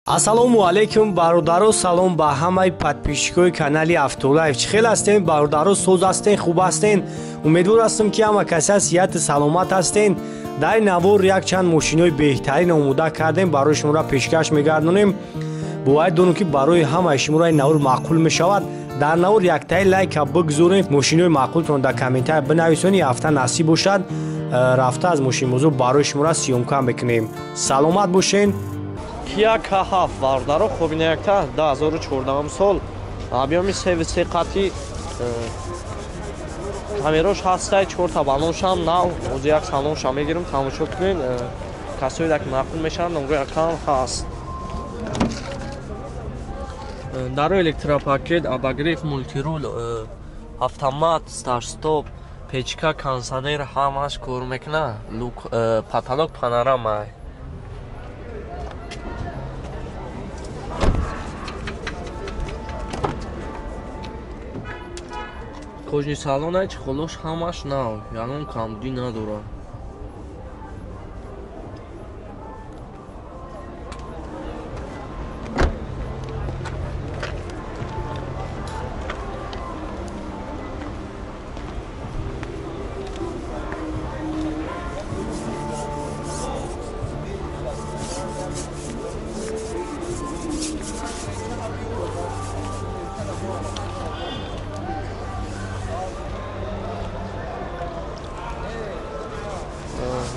Ассалому алайкум бародаро, салом ба ҳамаи подписчикои канали Автолайф. Чӣ хел ҳастен бародаро, соз ҳастен, хуб ҳастен? Умедвор ҳастам, ки ҳама каса сиҳату саломат ҳастен. Дар ин навор якчанд мошинои беҳтарин омода кардем, барои шуморо пешкаш мегардонем. Боварӣ дорем, ки барои ҳамаи шуморо ин навор маъқул мешавад. Дар навор яктаи лайка бигзорем, мошинои маъқултон дар комментария бинависонед, ҳафта насиб бошад, рафта аз мошинбозор барои шуморо съёмка мекунем. Саломат бошен. Kia K7 бародаро, хоб ина якта 2014 сол, объёми 3,3 қати, камерош ҳастай, 4 та баллоншам нав. Ҳозир як салонша мегирем, тамошо кунед. Касое ки маъқул мешаванд, номгои акам ҳаст. Даро электропакет, обогрев, мультирул, автомат, старт-стоп, печка, кондиционер ҳамаш кор мекунад, люк, потолок панорама. Кожаный салонай, чехолош ҳамаш нав, ягон камбудӣ надорад.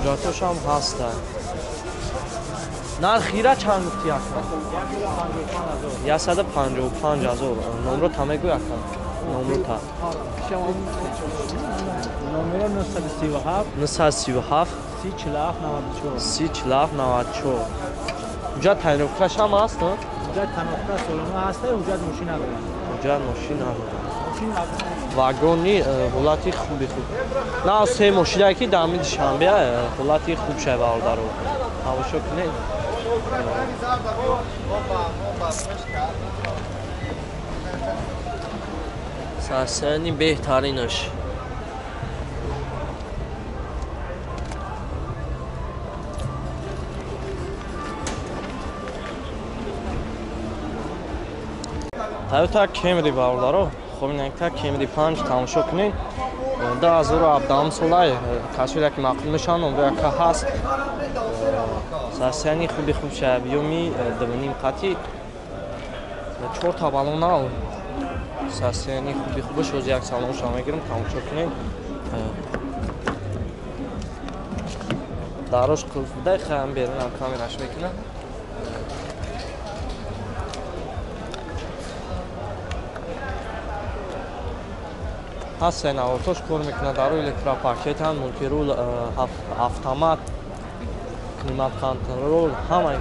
Ҳуҷҷатошам ҳаста. Нархира чанд гуфти ака? 155 ҳазор. Номро та мегӯй ака? Номро та. Номеро 937 937 347 94 347 94. Ҳуҷҷат тайновкашам ҳаст? Ҳуҷҷат тайновка солона ҳаста, ҳуҷҷат мошин надорад. Ҳуҷҷат мошин надорад. Вагони ҳолати хуби хуб. На се мошинае ки дар ҳамин Душанбе ҳолати хуб шай бародаро. Тамошо кунед. Сарсани беҳтаринаш. Toyota Camry бародаро, хоб ин якта Camry 5 тамошо кунед. 2017 солай, касое ки маъқул мешаванд, номро яка ҳаст. Сарсани хуби хуб шай, объёми 2,5 қати, 4 та баллон нав. Сарсани хуби хубаш, ҳозир як салонша мегирем, тамошо кунед. Дарош қулф буда, хаям берунам камераш мекунам. Ҳаст навортош кор мекунад, даро электропакетан, мультирул, автомат, климат-контрол, ҳама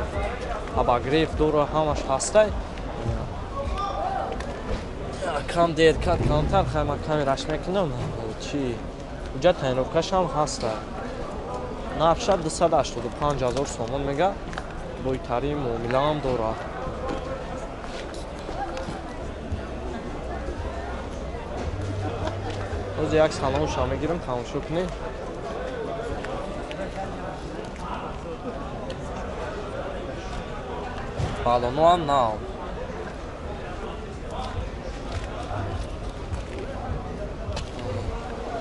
обогрев дора, ҳамаш ҳастай. Кам деркат, камтар хайма камераш мекунам. Чи ҳуҷҷат тайновкашам ҳаста. Нархша 285 ҳазор сомон мега, бойтарин муомилаам дорад. Ҳозир як салонша мегирам, тамошо кунед. Баллоноам нав.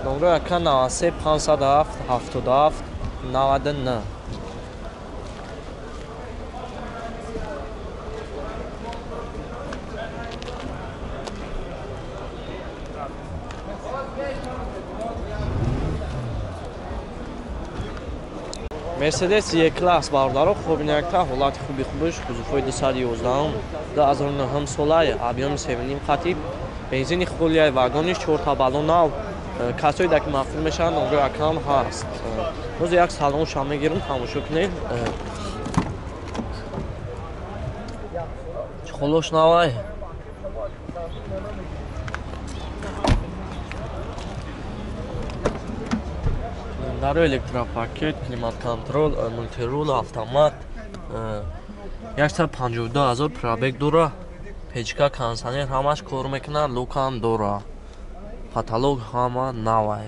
Номро яка 93 507 77 99. Mercedes E-Class бародаро, хоб ин якта ҳолати хуби хубаш, кузовҳои 211, 2009 солай, объёми 3,5 қати, бензини холияй, вагониш 4 та баллон нав. Касое ки маъқул мешаванд, номрои акам ҳаст. Ҳозир як салонша мегирем, тамошо кунед. Чехолош навай. Даро электропакет, климат-контрол, мультирул, автомат, 152 ҳазор пробег дора, печка, кондиционер ҳамаш кор мекунад, люкам дора, потолок ҳама навай.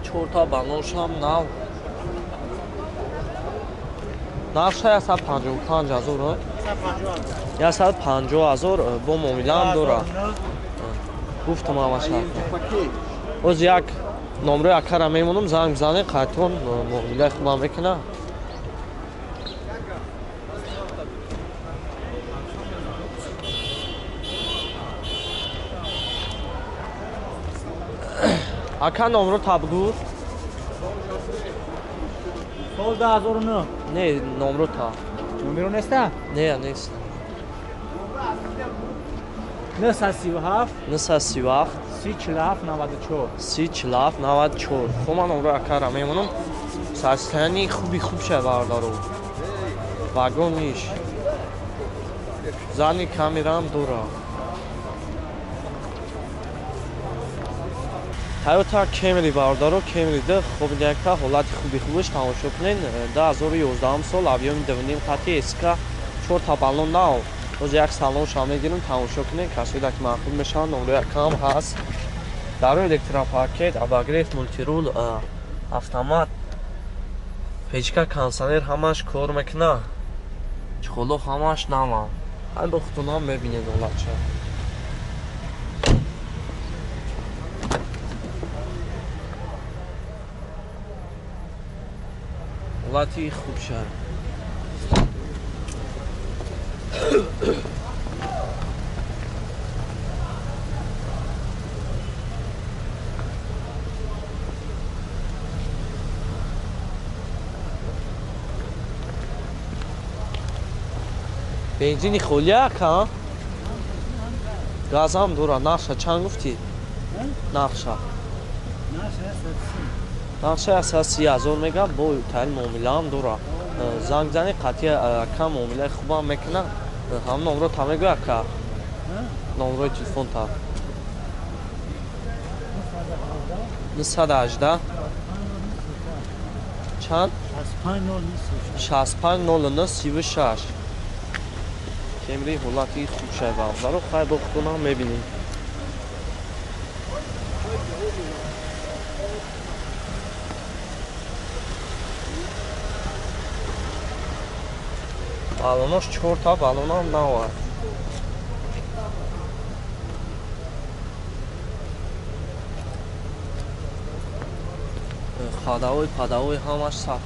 Чорта баллоншам нав. Нархша 155 ҳазор. 150 ҳазор бо муомилаам дора. Гуфтам ҳамаша. Оз як номрои акара мемонам, занг бизанед, қайтон муомилаи хубам мекунад. Ака номро табгӯ? Сол 2009. Не, номро та. Номеро неста? Не, нест. 937 937 347 94 347 94. Хуб, ман номро акара мемонам. Сарсаяни хуби хуб шад бародаро. Вагониш. Зани камераам дора. Toyota Camry бародаро, Camry 2 хуб якта ҳолати хуби хубаш тамошо кунед. 2011 сол объёми 2.5 хати SK 4 та баллон нав. Боз як салонша мегирем, тамошо кунед. Касои ки маъқул мешаванд, номрои акам ҳаст. Даро электропакет, обогрев, мультирул, автомат, печка, кондиционер ҳамаш кор мекунад. Чехоло ҳамаш нава. Ҳай бо худтонам мебинед ҳолатша. ҳолати хуб шад. Бензини холӣ ака? Газам дора. Нархша чанд гуфтӣ? Нархша? Нархша 130 ҳазор мегам, бо тари муомилаам дора. Занг зани қатъи ака муомилаи хубам мекунад. Ҳам номро та мегӯй ака? Номрои телефон та. 918 чанд? 65 09 36. Кемри ҳолати хуб шай бародаро, хай бо худтонам мебинем. Баллонош 4 та баллонам навад. Хадавой падавой ҳамаш 100%.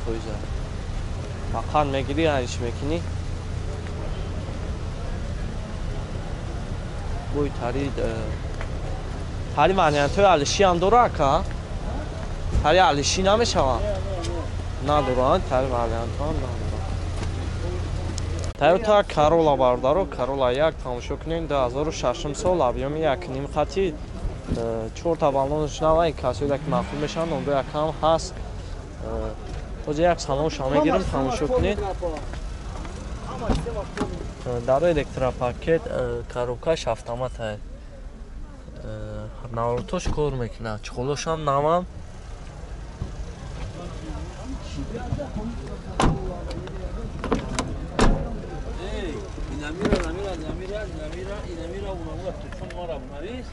Фақат мегирӣ, ҳариш мекунӣ. Бой тари вариантҳои алишӣ ҳам дора ака? Тари алишӣ намешаванд? Надоранд, тари вариантҳоам надоранд. Toyota Corolla бародаро, Corolla 1 тамошо кунем, 2006 сол, объёми 1.5 хати, 4 та баллонаш нава, касои ки маъқул мешаванд, номрои акам ҳаст. Ҳозир як салонша мегирем, тамошо кунед. Даро электропакет, коробкаш автомат ҳаст. Наворотош кор мекунад, чехолошам навам.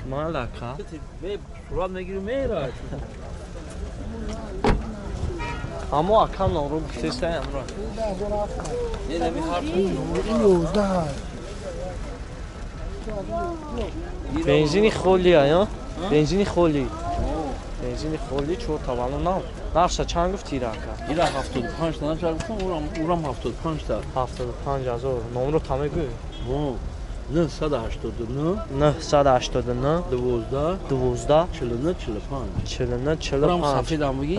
Малака. Аммо акам номро гуфтестай амро. Бензини холӣ ая? Бензини холӣ. Бензини холӣ 4 та баллон нав. Нархша чанд гуфтӣ ира ака? Ира 75 та чанд гуфтам, урам 75 та. 75 ҳазор. Номро та мегӯӣ? 989 989 12 12 49 45 49 45. Сафедам бигӣ?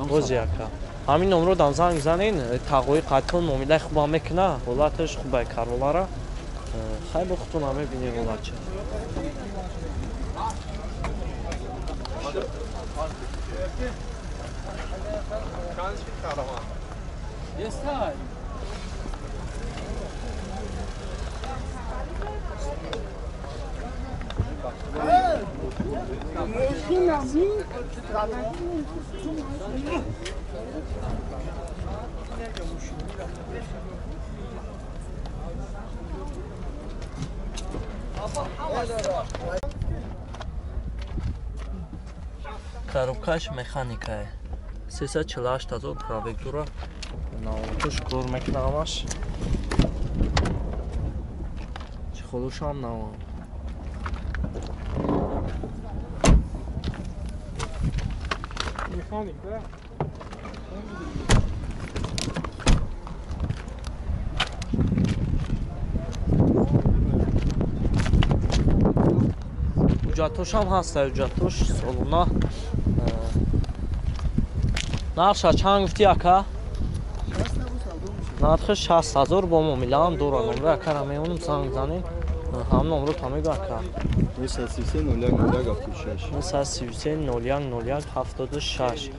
Боз яка. Ҳамин номро дам занг занен, тағои қатон муомилаи хубам мекунад, ҳолаташ хубай Каролара. Хай бо худтонам мебинед ҳолатша. Коробкаш механикае. 348 ҳазор пробег дора. Навотош кор мекунад ҳамаш. Чехолошам нава. Механик, да? Ҳуҷҷатошам ҳаста, ҳуҷҷатош солона. Нархша чанд гуфтӣ ака? Нархи 60 ҳазор бо муомилаам дора. Номра акара меонам, занг занем. Ҳам номро та мегӯ ака. 933 01 01 76. 933 01 01 76.